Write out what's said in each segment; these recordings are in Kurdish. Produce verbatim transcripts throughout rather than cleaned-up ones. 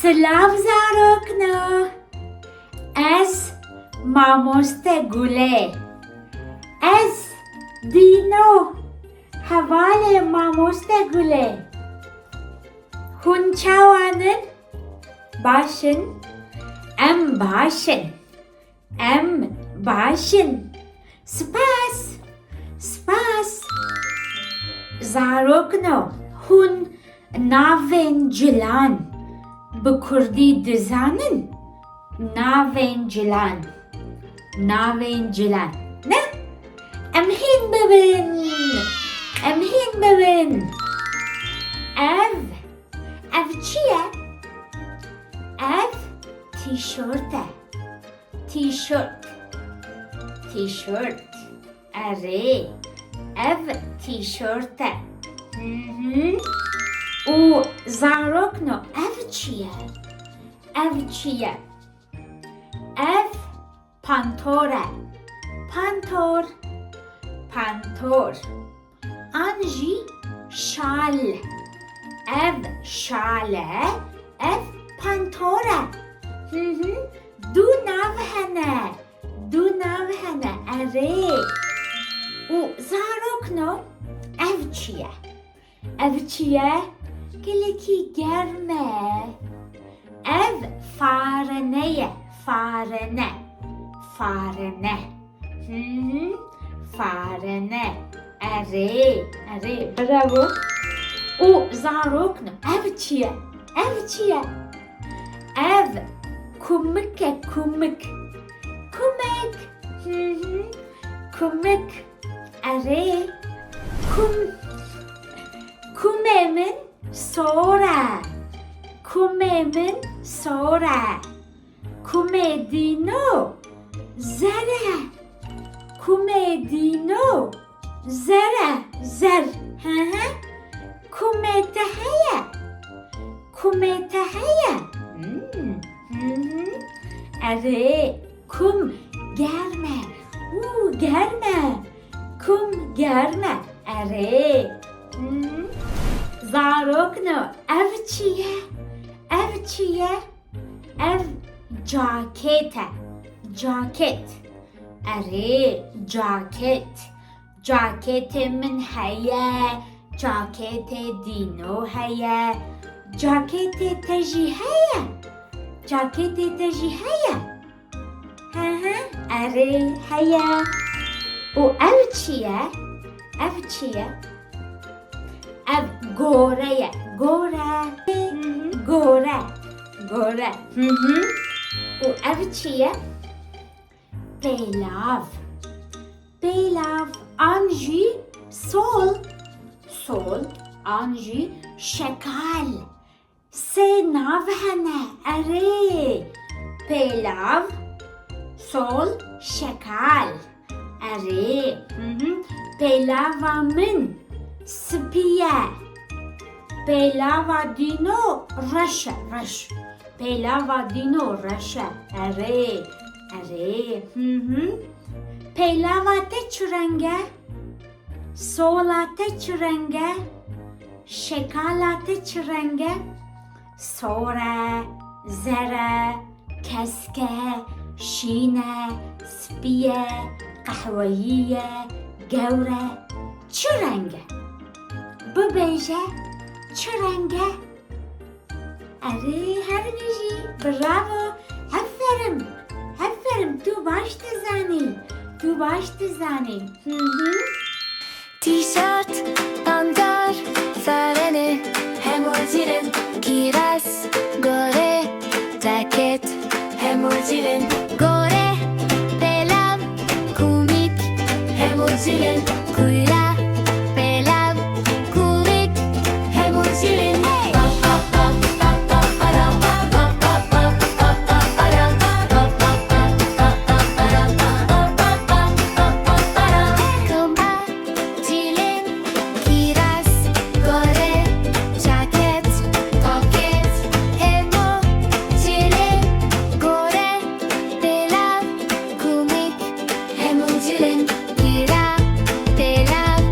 Silav zarokno. Ez mamoste Gulê. Ez Dîno, hevalê mamoste Gulê. Hûn çawan in? Baş in? Em baş in. Em baş in. Spas. Spas. Zarokno, hûn navên cilan bi kurdî dizanin? Navên cilan. Navên cilan. Ne? Em hîn bibin. Em hîn bibin. Ev. Ev çi ye? Ev tîşort e. Tîşort. Tîşort. Erê, ev tîşort e. Hı hı. Û zarokno, ev çi ye? Ev çi ye? Ev pantor e. Pantor. Pantor. An jî şal. Ev şal e, ev pantor e. Hı hı. Du nav hene. Du nav hene, erê. Û zarokno, ev çi ye? Ev çi ye? Gelekî germ e. Ev farene ye, farene. Farene. Hı hı. Farene. Erê, erê, bravo. Û zarokno, ev çi ye? Ev çi ye? Ev kumik e, kumik. Kumik. Hı hı. Kumik. Erê. Kum. Kumê min sor e. Kumê min sor e. Kumê Dîno zer e. Kumê Dîno zer e, zer. Hı hı. Kumê te heye? Kumê te heye? Hmm, hı hı. Erê, kum germ e. Û germ e. Kum germ e. Erê. Hı hı. Zarokno, ev çi ye? Ev çi ye? Ev caket e. Caket. Erê, caket. Caketê min heye. Caketê Dîno heye. Caketê te jî heye? Caketê te jî heye? Hı hı, erê, heye. Û ev çi ye? Ev çi ye? Ev gore ye. Gore. Hı hı. Gore. Gore. Hı hı. Û ev çi ye? Pêlav. Pêlav an jî sol. Sol an jî şekal. Sê nav hene, erê. Pêlav, sol, şekal. Erê, hı hı. Pêlava min spî ye. Pêlava Dîno reş e, reş. Pêlava Dîno reş e. Erê, erê, hı hı. Pêlava te çi reng e? Sola te çi reng e? Şekala te çi reng e? Sor e, zer e, kesk e, şîn e, spî ye, qehweyî ye, gewr e. Çi reng e? Bibêje, çi reng e? Erê, her bijî, bravo, aferin, aferin, tu baş dizanî, tu baş dizanî. Hı hı. Tîşört, pantor, farene, hemû zîrin, kîras, gore, caket, hemû zîrin, gore, pêlav, kumîk, hemû zîrin, kuyra, pêlav, kumîk, hemû zîrin. Koma, cilên, kîras, gore, caket, paket, hemo, cilên, gore, pêlav, kumîk, hemo cilên, kîra, pêlav,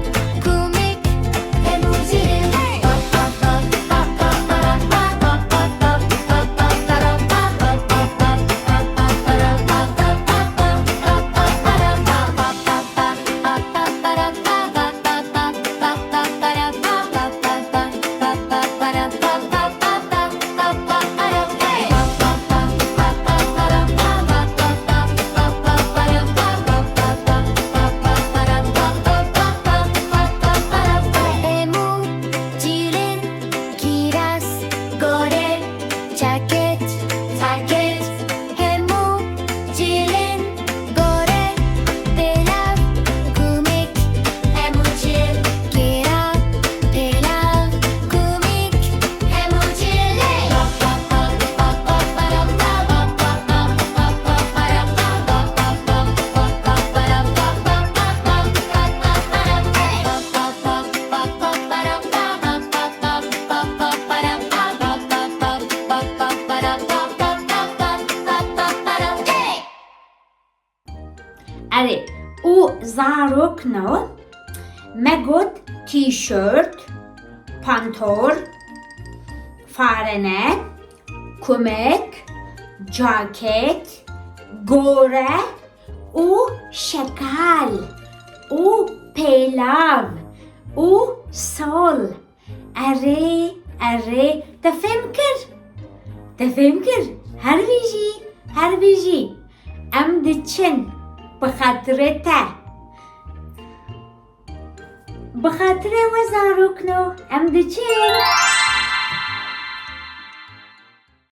Erê, û zarokno me got tîşört, pantor, farene, kumek, caket, gore û şekal û pêlav û sol. Erê, erê, te fêm kir? Te fêm kir? Her bijî, her bijî. Em diçin. Bi xatirê te. Bi xatirê we zarokno, em diçin.